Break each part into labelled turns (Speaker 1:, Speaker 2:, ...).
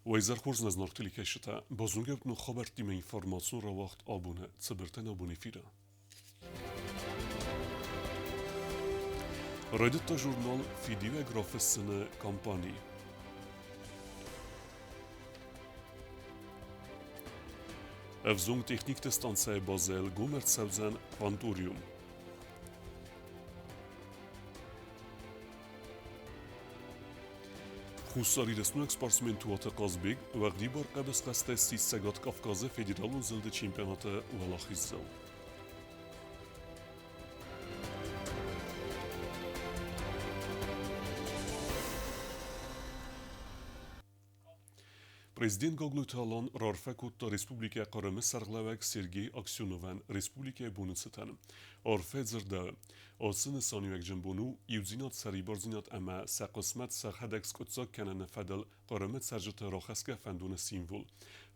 Speaker 1: Уӕ изӕр хорз нӕ зынаргъ телекӕсджытӕ! Базонгӕ ут ног хабӕрттимӕ информацион рауагъд абоны цыбыртӕн абон эфиры. Райдыдта журнал «Фидиуӕг» рафыссыны кампани. Ӕвзонг техникты станцӕйы базӕйыл гом ӕрцӕудзӕн кванториум. Хуссар-Ирыстойнаг спортсмен Туаты Хъазбег уӕгъдибар хъӕбысхӕстӕй ссис Цӕгат Кавказы федералон зылды чемпионаты уӕлахиздзау. Президент Гаглойты Алан раарфӕ кодта Республикӕ Хъырымы сӕргълӕууӕг Сергей Аксеновӕн республикӕйы боны цытӕн. Арфӕ дзырдӕуы, ацы нысаниуӕгджын бон у иудзинад, сӕрибардзинад ӕмӕ сӕ хъысмӕт сӕхӕдӕг скъуыддзаг кӕныны фӕдыл Хъырымы цӕрджыты рахӕсгӕ фӕндоны символ.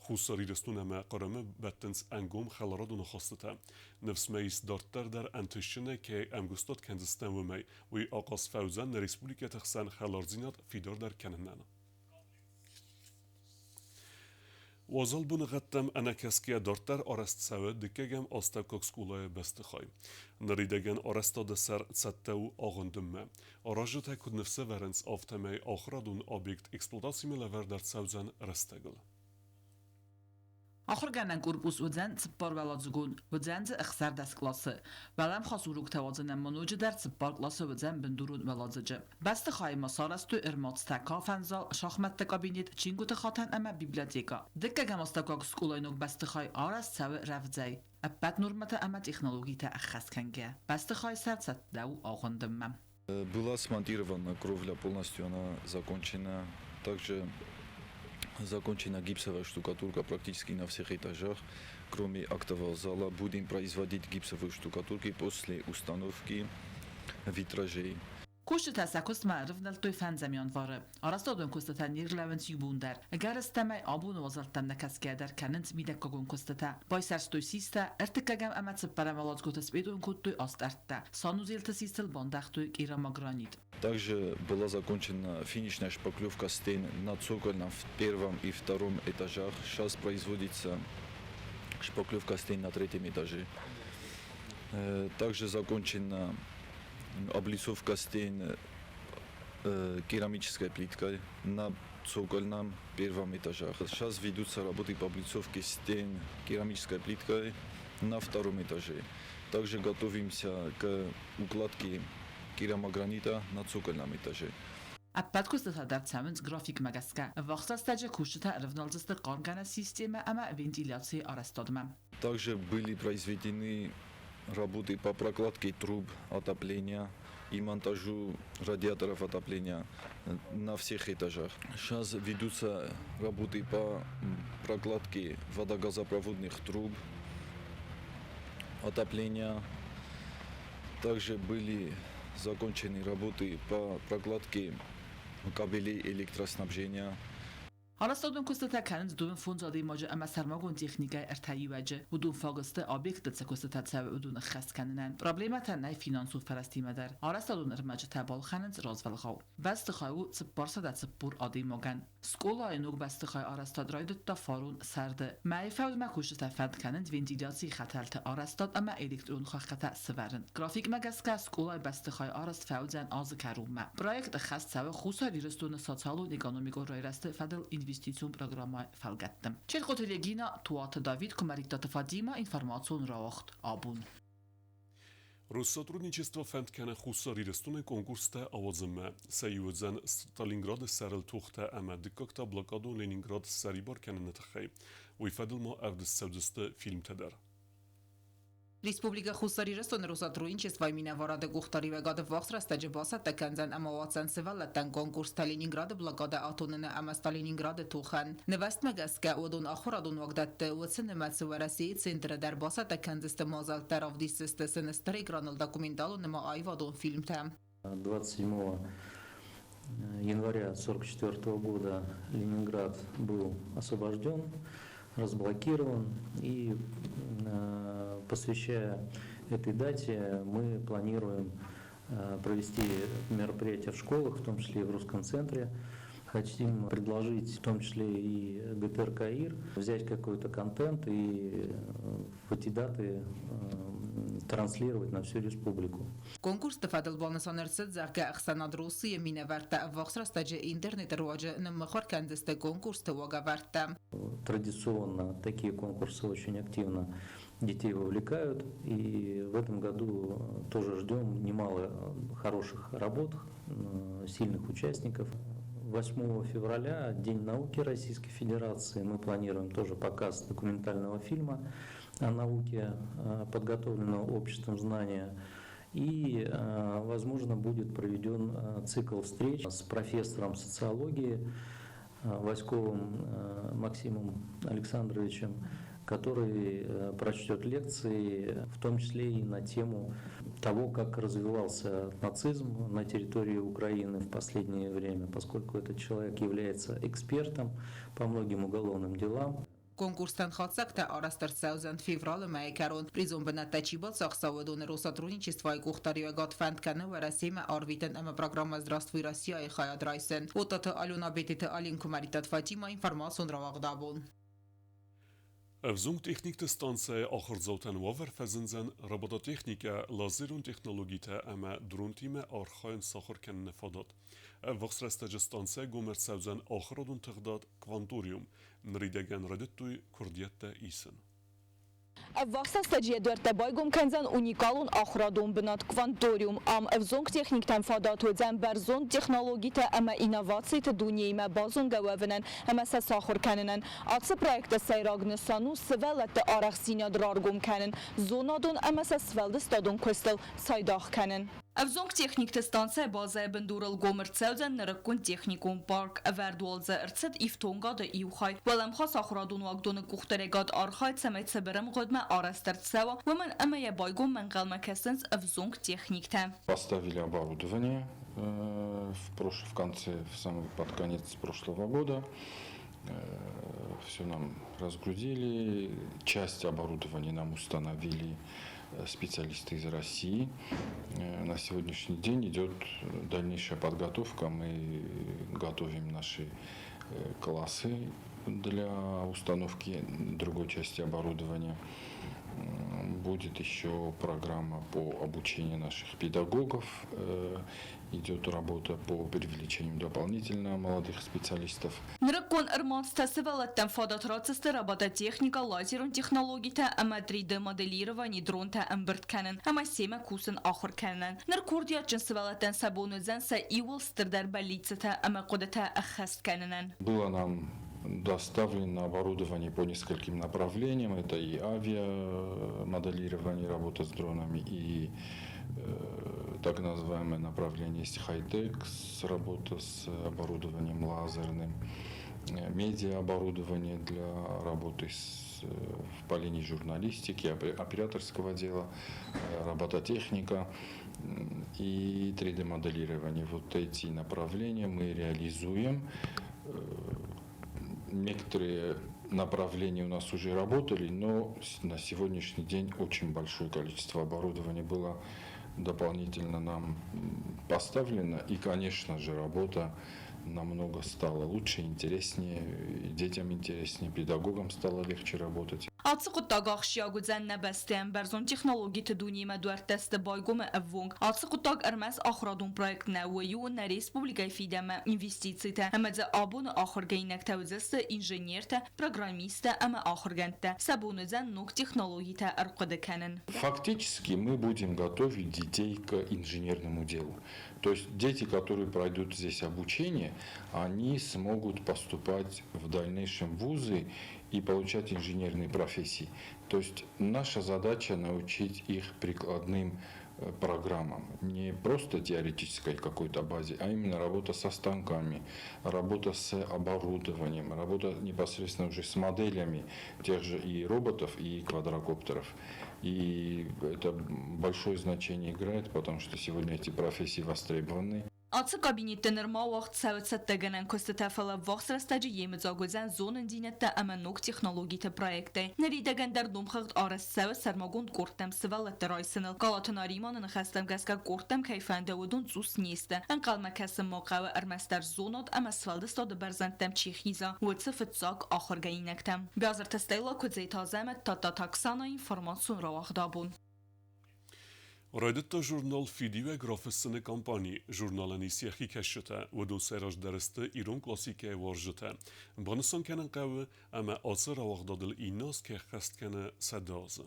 Speaker 1: Хуссар Ирыстон ӕмӕ Хъырымы бӕттынц ӕнгом хӕларадон ахастытӕ. Ныфс мӕ ис, дарддӕр дӕр ӕнтыстджынӕй кӕй ӕмгуыстад кӕндзыстӕм уымӕй, уый ахъаз фӕуыдзӕн нӕ республикӕты хсӕн хӕлардзинад фидардӕр кӕнынӕн. Уазал боныгъӕдтӕм ӕнӕкӕсгӕйӕ дарддӕр арӕзт цӕуы дыккӕгӕм астӕуккаг скъолайы бӕстыхай. Ныридӕгӕн арӕзтады сӕр цӕттӕ у агъуындынмӕ. Аразджытӕ куыд ныфс ӕвӕрынц, афтӕмӕй ахуырадон объект эксплуатацимӕ лӕвӕрд ӕрцӕудзӕн рӕстӕгыл.
Speaker 2: Ахуыргӕнӕн корпус уыдзӕн цыппаруӕладзыгон, уыдзӕн дзы 16 къласы. Уӕлӕмхас уроктӕ уадзынӕн ма ноджыдӕр цыппар къласы уыдзӕн бындурон уӕладзыджы. Бӕстыхайы ма сарӕзтой ӕрмадзтӕ, кафӕн зал, шахмӕтты кабинет, чингуыты хатӕн ӕмӕ библиотекӕ. Дыккӕгӕм астӕуккаг скъолайы ног бӕстыхай арӕзт цӕуы рӕвдзӕй, ӕппӕт нормӕтӕ ӕмӕ технологитӕ ӕххӕст кӕнгӕ. Бӕстыхайы сӕр цӕттӕ у агъуындынмӕ.
Speaker 3: Была смонтирована кровля полностью, она закончена. Также закончена гипсовая штукатурка практически на всех этажах, кроме актового зала. Будем производить гипсовые штукатурки после установки витражей.
Speaker 2: Кусджытӕ сӕ куыстмӕ ӕрывнӕлдтой фӕндзӕм январы. Арӕзтадон куыстытӕ не рлӕууынц иу бон дӕр. Ӕгӕрыстӕмӕй, абоны уазӕлттӕм нӕ кӕсгӕйӕ дӕр кӕнынц мидӕггагон куыстытӕ. Байсӕрстой систӕ, ӕртыккӕгӕм ӕмӕ цыппӕрӕм уӕладзгуыты сбетон кодтой астӕрдтӕ. Санузелты систыл бандӕгътой керамогранит.
Speaker 3: Также была закончена финишная шпаклевка стен на цокольном в первом и втором этажах. Сейчас производится шпаклевка стен на третьем этаже. Также закончена облицовка стен керамической плиткой на цокольном первом этажах. Сейчас ведутся работы по облицовке стен керамической плиткой на втором этаже. Также готовимся к укладке керамогранита на цокольном этаже.
Speaker 2: Ӕппӕт куыстытӕ дӕр цӕуынц графикмӕ гӕсгӕ. Ӕввахс рӕстӕджы кусджытӕ ӕрывналдзысты хъармгӕнӕн системӕ ӕмӕ вентиляцийы арӕзтадмӕ.
Speaker 3: Также были произведены работы по прокладке труб отопления и монтажу радиаторов отопления на всех этажах. Сейчас ведутся работы по прокладке водогазопроводных труб отопления. Также были закончены работы по прокладке кабелей электроснабжения.
Speaker 2: Арӕзтадон куыстытӕ кӕнынц дыууын фондз адӕймаджы ӕмӕ сӕрмагонд техникӕйы ӕртӕ иуӕджы. Уыдон фаг сты объектты цы куыстытӕ цӕуы, уыдон ӕххӕст кӕнынӕн. Проблемӕтӕ нӕй финансон фӕрӕзтимӕ дӕр. Арӕзтадон ӕрмӕджытӕ балхӕнынц развӕлгъау. Бӕстыхай у 440 адӕймагӕн. Скъолайы ног бӕстыхай арӕзтад райдыдта фарон сӕрды. Мӕйы фӕудмӕ кусджытӕ фӕнд кӕнынц вентиляцийы хӕтӕлты арӕзтад ӕмӕ электрон хӕххытӕ сывӕрын. Графикмӕ гӕсгӕ скъолайы бӕстыхай арӕзт фӕуыдзӕн азы кӕронмӕ. Проект ӕххӕст цӕуы Хуссар Ирыстоны социалон-экономикон райрӕзты фӕдыл инвестицион программӕйы фӕлгӕтты. Чертхъоты Регина, Туаты Давид, Куымӕридтаты Фатимӕ, информацион рауагъд абон.
Speaker 1: Россотрудничество фӕнд кӕны Хуссар Ирыстоны конкурстӕ ауадзынмӕ. Сӕ иу уыдзӕн Сталинграды сӕрыл тохтӕ ӕмӕ дыккаг та блокадон Ленинград ссӕрибар кӕныны тыххӕй. Уый фӕдыл ма ӕвдыст цӕудзысты фильмтӕ дӕр.
Speaker 4: Республикӕ Хуссар Ирыстоны Россотрудничествойы минӕварады къухдариуӕгады ввахс рӕстӕджы бацӕттӕ кӕндзӕн ӕмӕ уадздзӕн сывӕллӕттӕн конкурстӕ Ленинграды блокадӕ атоныны ӕмӕ Сталининграды тохӕн. Нывӕзтмӕ гӕсгӕ уыдон ахуырадон уагдӕтты уыцы нымӕцы Уӕрӕсейы центры дӕр бацӕттӕ кӕндзысты мадзӕлттӕ, равдисдзысты сын стыр экраныл документалон ӕмӕ аивадон фильмтӕ.
Speaker 5: 27 января 1944 года Ленинград был освобожден, разблокирован, и посвящая этой дате, мы планируем провести мероприятия в школах, в том числе и в Русском центре. Хотим предложить, в том числе и ГТРК ИР, взять какой-то контент и в эти даты транслировать на всю республику.
Speaker 4: Конкурсты фӕдыл банысан ӕрцыд, зӕгъгӕ, ӕхсӕнад Россы-йы минӕвӕрттӕ ӕввахс рӕстӕджы интернеты руаджы ныммыхуыр кӕндзысты конкурсты уагӕвӕрдтӕ.
Speaker 5: Традиционно такие конкурсы очень активно детей вовлекают. И в этом году тоже ждем немало хороших работ, сильных участников. 8 февраля, День науки Российской Федерации, мы планируем тоже показ документального фильма о науке, подготовленного обществом знания. И, возможно, будет проведен цикл встреч с профессором социологии Васьковым Максимом Александровичем, который прочтет лекции, в том числе и на тему того, как развивался нацизм на территории Украины в последнее время, поскольку этот человек является экспертом по многим уголовным делам.
Speaker 4: Конкурстӕн хатдзӕгтӕ арӕзт ӕрцӕудзӕн февралы мӕйы кӕрон. Призон бынӕттӕ чи бацахса, уыдоны Россотрудничествойы къухдариуӕгад фӕнд кӕны Уӕрӕсемӕ арвитын ӕмӕ программӕ Здравствуй, Россия-йы хайад райсын. Оттаты Алена, Бететы Алин, Куымӕридтаты Фатимӕ, информацион рауагъд Абон.
Speaker 1: Ӕвзонг техникты станцӕйы ахуырдзаутӕн уавӕр фӕзындзӕн робототехникӕ, лазерон технологитӕ ӕмӕ дронтимӕ архайын сахуыр кӕныны фадат. Ӕввахс рӕстӕджы станцӕйы гом ӕрцӕудзӕн ахуырадон тыгъдад «Кванториум». Ныридӕгӕн райдыдтой куырдиӕттӕ исын.
Speaker 6: Ӕввахс рӕстӕджы йӕ дуӕрттӕ байгом кӕндзӕн уникалон ахуырадон бынат «Кванториум». Ам ӕвзонг техниктӕн фадат уыдзӕн бӕрзонд технологитӕ ӕмӕ инновациты дунеимӕ базонгӕ уӕвынӕн ӕмӕ сӕ сахуыр кӕнынӕн. Ацы проекты сӕйраг нысан у сывӕллӕтты арӕхстдзинад раргом кӕнын, зонадон ӕмӕ сӕ сфӕлдыстадон куыстыл цайдагъ кӕнын. Ӕвзонг техникты станцӕйы базӕйы бындурыл гом ӕрцӕудзӕн нырыккон техникон парк. Ӕвӕрд уал дзы ӕрцыд ифтонгады иу хай. Уӕлӕмхас ахуырадон уагдоны къухдариуӕгад архайы, цӕмӕй цыбыр ӕмгъуыдмӕ арӕзт ӕрцӕуа, уымӕн ӕмӕ йӕ байгоммӕ ӕнхъӕлмӕ кӕсынц ӕвзонг техниктӕ.
Speaker 7: Поставили оборудование в конце, в самый под конец прошлого года. Все нам разгрузили, часть оборудования нам установили специалисты из России. На сегодняшний день идет дальнейшая подготовка. Мы готовим наши классы для установки другой части оборудования. Будет еще программа по обучению наших педагогов. Идет работа по привлечению дополнительно молодых специалистов.
Speaker 6: Нырыккон ӕрмадзтӕ сывӕллӕттӕн фадат ратдзысты робототехникӕ, лазерон технологитӕ ӕмӕ 3D-моделировани, дронтӕ ӕмбырд кӕнын ӕмӕ семӕ кусын ахуыр кӕнынӕн. Ныр курдиатджын сывӕллӕттӕн сӕ бон уыдзӕн сӕ иууыл стырдӕр бӕллиццытӕ ӕмӕ хъуыдытӕ ӕххӕст кӕнынӕн.
Speaker 7: Было нам доставлено оборудование по нескольким направлениям. Это и авиамоделирование, работа с дронами, и так называемое направление есть хай-тек, работа с оборудованием лазерным, медиаоборудование для работы в по линии журналистики, операторского дела, робототехника и 3D-моделирование. Вот эти направления мы реализуем. Некоторые направления у нас уже работали, но на сегодняшний день очень большое количество оборудования было дополнительно нам поставлено. И, конечно же, работа намного стала лучше, интереснее, и детям интереснее, педагогам стало легче работать.
Speaker 6: Ацы хъуыддаг ахсджиаг уыдзӕн нӕ бӕстӕйӕн бӕрзонд технологиты дунемӕ дуӕрттӕ сты байгомы ӕввонг. Ацы хъуыддаг ӕрмӕст ахуырадон проект нӕ, уый у нӕ республикӕйы фидӕнмӕ инвестицитӕ ӕмӕ дзы абоны ахуыргӕнинӕгтӕ уыдзысты инженертӕ, программисттӕ ӕмӕ ахуыргӕндтӕ. Сӕ бон уыдзӕн ног технологитӕ ӕрхъуыды кӕнын.
Speaker 7: Фактически мы будем готовить детей к инженерному делу. То есть дети, которые пройдут здесь обучение, они смогут поступать в дальнейшем в вузы и получать инженерные профессии. То есть наша задача научить их прикладным программам, не просто теоретической какой-то базе, а именно работа со станками, работа с оборудованием, работа непосредственно уже с моделями тех же и роботов, и квадрокоптеров. И это большое значение играет, потому что сегодня эти профессии востребованы.
Speaker 6: Ацы кабинетты нырма уагъд цӕуы цӕттӕгӕнӕн куыстытӕ, фӕлӕ ӕввахс рӕстӕджы йемыдзаг уыдзӕн зонындзинӕдтӕ ӕмӕ ног технологиты проекттӕй. Ныридӕгӕн дӕр номхыгъд арӕзт цӕуы сӕрмагонд къордтӕм сывӕллӕтты райсыныл. Калаты Нариманы ныхӕстӕм гӕсгӕ къордтӕм кӕй фӕнды, уыдон цъус не сты. Ӕнхъӕлмӕ кӕсын ма хъӕуы ӕрмӕстдӕр зонад ӕмӕ сфӕлдыстады бӕрзӕндтӕм чи хиза, уыцы фыццаг ахуыргӕнинӕгтӕм. Биазырты Стелла, Куыдзеты Азӕмӕт, Тадтаты Оксана, информацион рауагъд абон.
Speaker 1: Райдыдта журнал «Фидиуӕг» рафыссыны кампани. Журналӕн ис йӕхи кӕсджытӕ, уыдон сӕ раздӕр сты ирон классикӕйы уарзджытӕ. Банысан кӕнын хъӕуы, ӕмӕ ацы рауагъдадыл иннӕ аз кӕй ӕххӕст кӕны 100 азы.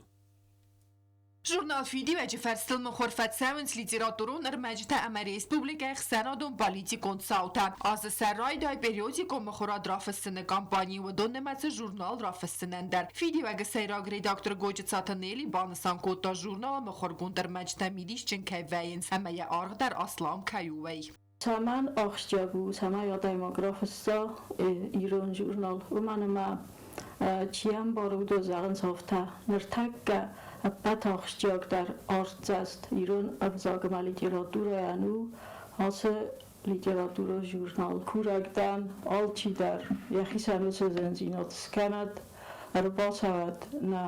Speaker 4: Журнал «Фидиуӕджы» фӕрстыл мыхуыр фӕцӕуынц литературон ӕрмӕджытӕ ӕмӕ республикӕйы ӕхсӕнадон-политикон цаутӕ. Азы сӕр райдай периодикон мыхуырад рафыссыны кампани, уыдон нымӕцы журнал рафыссынӕн дӕр. Фидиуӕг-ы сӕйраг редактор Годжыцаты Нелли банысан кодта, журналы мыхуыргонд ӕрмӕджытӕ мидисджын кӕй вӕййынц ӕмӕ йӕ аргъ дӕр аслам кӕй у, уый.
Speaker 8: Цӕмӕн ахсджиаг у, цӕмӕй адӕймаг рафысса ирон журнал, уымӕн ӕмӕ чи ӕмбары, уыдон зӕгъынц афтӕ: ныртӕккӕ ӕппӕт ахсджиагдӕр артдзӕст ирон ӕвзаг ӕмӕ литературӕйӕн у ацы литературон журнал. Курӕг дӕн, алчидӕр йӕхицӕн уыцы зындзинад скӕнӕд, ӕрбацӕуӕд нӕ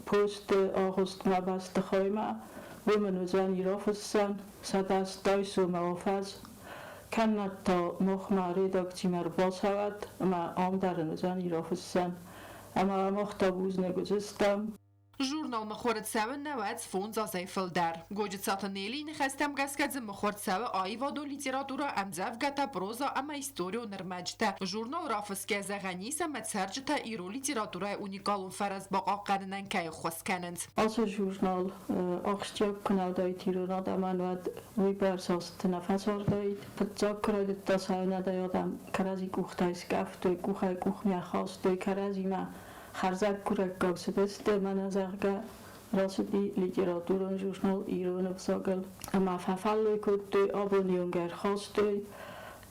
Speaker 8: посты агъуыстмӕ бӕстыхаймӕ, уым ын уыдзӕн ирафыссӕн 180 сомы афӕдз. Кӕннӕд та махмӕ редакцимӕ ӕрбацӕуӕд ӕмӕ ам дӕр ын уыдзӕн ирафыссӕн. Ӕмӕ мах та бузныг уыдзыстӕм.
Speaker 4: Журнал мыхуыры цӕуы 95 азӕй фылдӕр. Годжыцаты Нелийы ныхӕстӕм гӕсгӕ дзы мыхуыр цӕуы аивадон литературӕ, ӕмдзӕвгӕтӕ, проза ӕмӕ историон ӕрмӕджытӕ. Журнал рафысгӕ зӕгъӕн ис, ӕмӕ цӕрджытӕ ирон литературӕйы уникалон фӕрӕз бахъахъхъӕнынӕн кӕй ӕххуыс кӕнынц.
Speaker 8: Ацы журнал ахсджиаг куы нӕ уыдаид ирон адӕмӕн, уӕд уыйбӕрц азты нӕ фӕцардаид. Фыццаг куы райдыдта цӕуынадӕй адӕм кӕрӕдзи къухтӕй скъӕфтой, къухӕй къухмӕ хастой кӕрӕдзимӕ хӕрзӕггурӕггаг цыдысты, мӕнӕ, зӕгъгӕ, рацыди литературон журнал ирон ӕвзагыл. Ӕмӕ фӕфӕллой кодтой, абоны онг ӕрхастой,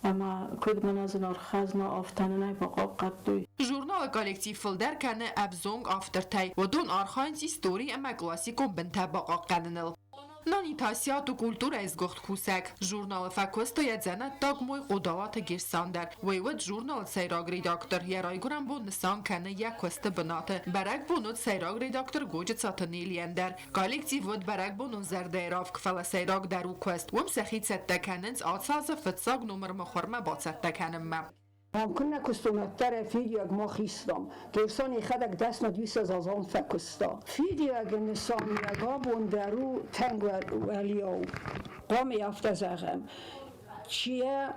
Speaker 8: ӕмӕ куыд мӕнӕ зынаргъ хӕзна, афтӕ нын ӕй бахъахъхъӕдтой.
Speaker 4: Журналы коллектив фылдӕр кӕны ӕвзонг автортӕй. Уыдон архайынц истори ӕмӕ классикон бынтӕ бахъахъхъӕныныл. Нанита Асиат у культурӕйы сгуыхт кусӕг. Журналы фӕкуыста йӕ дзӕнӕттаг мой Хъодалаты Герсан дӕр. Уый уыд журналы сӕйраг редактор. Йӕ райгуырӕн бон нысан кӕны йӕ куысты бынаты. Бӕрӕгбон уыд сӕйраг редактор Годжыцаты Нелийӕн дӕр. Коллектив уыд бӕрӕгбонон зӕрдӕйы равг, фӕлӕ сӕйрагдӕр у куыст. Уым сӕхи цӕттӕ кӕнынц ацы азы фыццаг номыр мыхуырмӕ бацӕттӕ кӕнынмӕ.
Speaker 9: Ам куыннӕ куыстон, уӕддӕр ӕй фидиуӕг мах истам. Герсан йӕхӕдӕг дӕсныд 20 азы фӕкуыста. Фидиуӕгы нысаниуӕг абон дӕр у тынг уӕлиау. Хъуамӕ афтӕ зӕгъӕм, чи йӕ,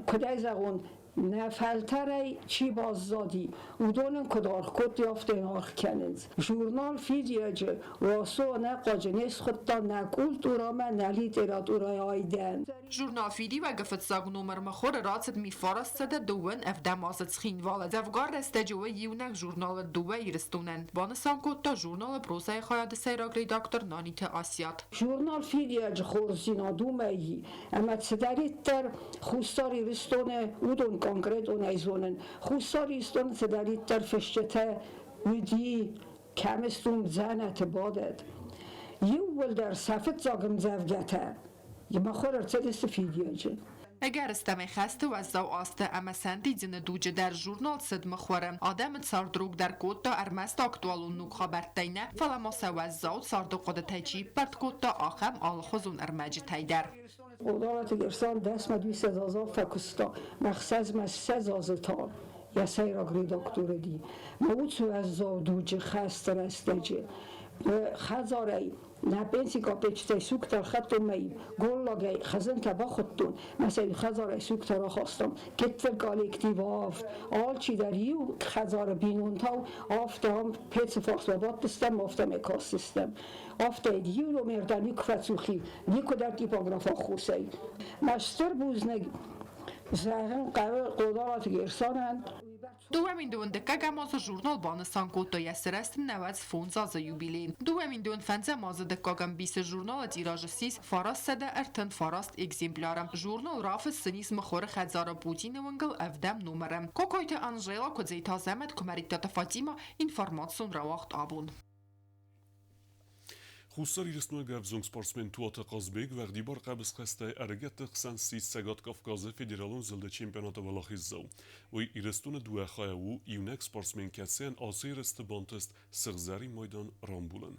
Speaker 9: куыдӕй зӕгъон, нӕ фӕлтӕрӕй чи баззади, уыдон ын куыд аргъ кодтой, афтӕ йын аргъ кӕнынц. Журнал Фидиуӕджы Уасо ӕнӕхъуаджы не схуыдта нӕ культурӕмӕ, нӕ литературӕйы айдӕн.
Speaker 4: Журнал «Фидиуӕг-ы» фыццаг номыр мыхуыры рацыд 1927 азы Цхинвалы. Дзӕвгар рӕстӕджы уый иунӕг журналы дыууӕ Ирыстонӕн, банысан кодта журналы прозӕйы хайады сӕйраг редактор Наниты Асиат.
Speaker 9: Журнал «Фидиуӕджы» хорздзинад уымӕй и, ӕмӕ цыдӕриддӕр Хуссар Ирыстоны, уыдон конкретонӕй зонын, Хуссар Ирыстоны цыдӕриддӕр фысджытӕ уыди, кӕм стун дзӕнӕты бадӕд. Иууылдӕр сӕ фыццаг ӕмдзӕвгӕтӕ мыхуыр ӕрцыдысты фидиуӕджы.
Speaker 4: Ӕгӕрыстӕмӕй хӕсты уӕззау азты ӕмӕ сӕндидзыны дуджы дӕр журнал цыд мыхуыры. Адӕмы цард рогдӕр кодта ӕрмӕст актуалон ног хабӕрттӕй нӕ, фӕлӕ ма сӕ уӕззау царды хъуыдытӕй чи иппӕрд кодта, ахӕм алыхуызон ӕрмӕджытӕй дӕр.
Speaker 9: Къодалаты Герсан дӕсмӕ 20 азы фӕкуыста, ӕхсӕзмӕ 20 азы та йӕ сӕйраг редактор уыди. Мӕ уыцы уӕззау дуджы хӕсты рӕстӕджы хӕдзарӕй нӕ пенси капеччытӕй сугтӕ ӕлхӕдтон мӕ голлагӕй хызынтӕ бахуыдтон, мӕ сӕ хӕдзарӕй сугтӕ рахастам. Кеддӕр коллектив авд, алчидӕр иу хӕдзары бинонтау афтӕ ам пецы фарсмӕ бадтыстӕм, афтӕмӕй кастыстӕм. Афтӕ иу номер дӕр никуы фӕцухи, никуы дӕр типограф аххосӕй. Мӕ стыр бузныг зӕгъын хъӕуы Хъодалаты Герсанӕн.
Speaker 4: 2012 азы журнал банысан кодта йӕ сырӕзты 95 азы юбилей. 2005 азы дыккаг ӕмбисы журналы тираж ссис 939 экземпляры. Журнал рафыссынис мыхуыры хӕдзары Путины уынгыл ӕвдӕм номыры. Кокойты Анжела, Куыдзейты Азӕмӕт, Куымӕридтаты Фатима, информацион рауагъд абон.
Speaker 1: Хуссар Ирыстоны ӕвзонг спортсмен Туаты Хъазбег уӕгъдибар хъӕбысхӕстӕй ӕрыгӕтты хсӕн ссис Цӕгат Кавказы федералон зылды чемпионаты уӕлахиздзау. Уый Ирыстоны дыууӕ хайӕ у иунӕг спортсмен, кӕцыйӕн ацы ерысты бантыст сыгъзӕрин майдан рамбулын.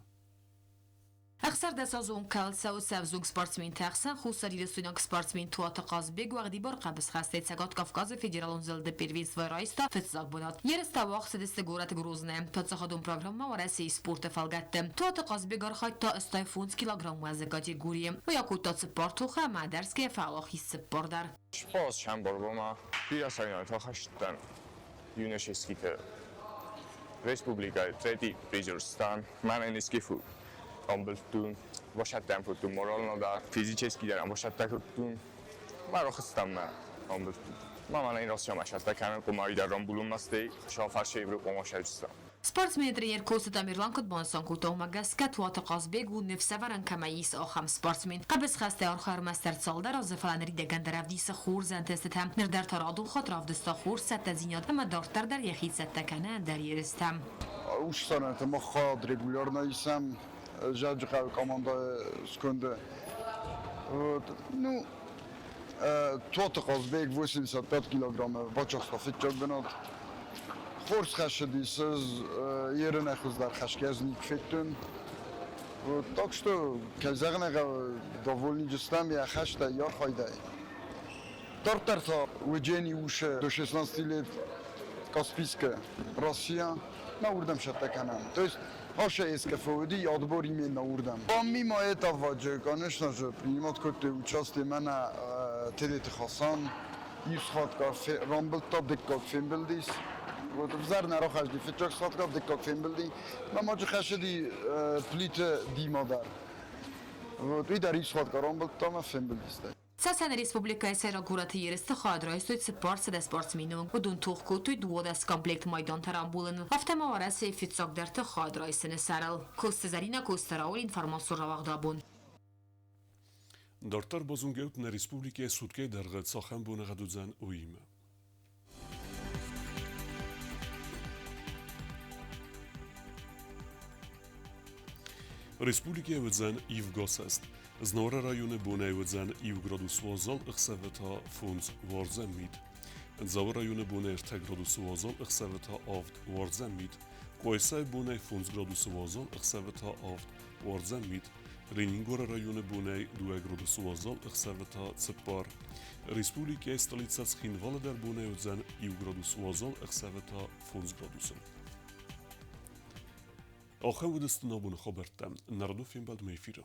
Speaker 10: 16-азон кӕл цӕуы ӕвзонг спортсменты ӕхсӕн хуссарирыстойнаг спортсмен Туаты Хъазбег уӕгъдибар хъӕбысхӕстӕй Цӕгат Кавказы федералон зылды первенствойы райста фыццаг бынат. Ерыстӕ уагъд цыдысты горӕт Грозныйы. Паддзахадон программӕ Уӕрӕсейы спорты фӕлгӕтты. Туаты Хъазбег архайдта 85 килограмм уӕзы категорийы. Уый акодта цыппар тохы ӕмӕ ӕдӕрсгӕйӕ фӕуӕлахиз цыппар дӕр.
Speaker 11: Сбалц бирӕ сӕйнӕтӕ хӕсттӕн юношеските республикӕйы третий призер стан. Мӕнӕн искифу амбылдтон, басӕттӕн кодтон морально дӕр, физически дӕр басӕттӕ кодтон. Мӕ рахызтӕн мӕ амбылдтон. Ма мӕнӕ Россиямӕ сӕттӕ кӕнын къуымайы дӕр рамбулынмӕ стӕй сафарсӕй Европӕмӕ сӕджыстӕм.
Speaker 10: Спортсмены тренер Коцты Тамерлан куыд банысан кодта, уымӕ гӕсгӕ Туаты Хъазбег у ныфсӕвӕрӕн кӕмӕй ис, ахӕм спортсмен. Хъӕбысхӕстӕй архайы ӕрмӕстдӕр цалдӕр азы, фӕлӕ ныридӕгӕн дӕр ӕвдисы хорз ӕнтыстытӕ. Ныр дӕр та радон хатт равдыста хорз цӕттӕдзинад ӕмӕ дарддӕр дӕр йӕхи цӕттӕ кӕны ӕндӕр ерыстӕм.
Speaker 12: Уыцы мах хайад регулярно исӕм Дзӕуджыхъӕуы командӕйы сконды. Вот. Ну, Туаты Хъазбег 85 килограммы бацахста фыццаг бынат. Хорз хӕссыдис, ӕз ерынӕй хуыздӕр хӕсгӕ ӕз никуы федтон. Вот, так что, кӕй зӕгъын ӕй хъӕуы, довольны стӕм йӕ хӕстӕй, йӕ архайдӕй. Дарддӕр та уыджени усы до 16 лет Каспийская Россия на уырдӕм цӕттӕ кӕнӕм. То есть Хаша СКФОД отбор именно уырдӕм. Помимо этого же, конечно же, принимать кодтой участие мӕнӕ Тедеты Хасан, иу схатга рамбылдта, дыккаг фембылдис. Вот ӕвзӕр нӕ рахӕсти фыццаг схатга, дыккаг фембылди. Мӕ ма хӕссыди Плиты Дима дӕр. Вот, уый дӕр иу схатга рамбылдта ӕмӕ фембылдис.
Speaker 10: Цӕцӕны республикӕйы сӕйраг горӕты ерысты хайад райстой 400 спортсмены. Уыдон тох кодтой 12 комплект майдантӕ рамбулыныл. Афтӕ ма Уӕрӕсейы фыццагдӕрты хайад райсыны сӕрыл. Коцты Зӕринӕ, Коцты Рауль, информацион рауагъд «Абон».
Speaker 1: Дарддӕр базонгӕут нӕ республикӕйы суткӕйы дӕргъы цахӕм боныгъӕд уыдзӕн, уыимӕ. Республикӕйы уыдзӕн ивгӕ цӕст. Знауыры районы бонӕй уыдзӕн 1 градус уазал, ӕхсӕвы та 5 уардзӕн мит. Дзауы районы бонӕй 3 градусы уазал, ӕхсӕвы та 7 уардзӕн мит. Къуайсайы бонӕй 5 градусы уазал, ӕхсӕвы та 7 уардзӕн мит. Ленингоры районы бонӕй 2 градусы уазал, ӕхсӕвы та 4. Республикӕйы столицӕ Цхинвалы дӕр бонӕй уыдзӕн 1 градус уазал, ӕхсӕвы та 5 градусы. Ахӕм уыдысты нӕ абоны хабӕрттӕ. Нӕ радон фембӕлдмӕ эфиры.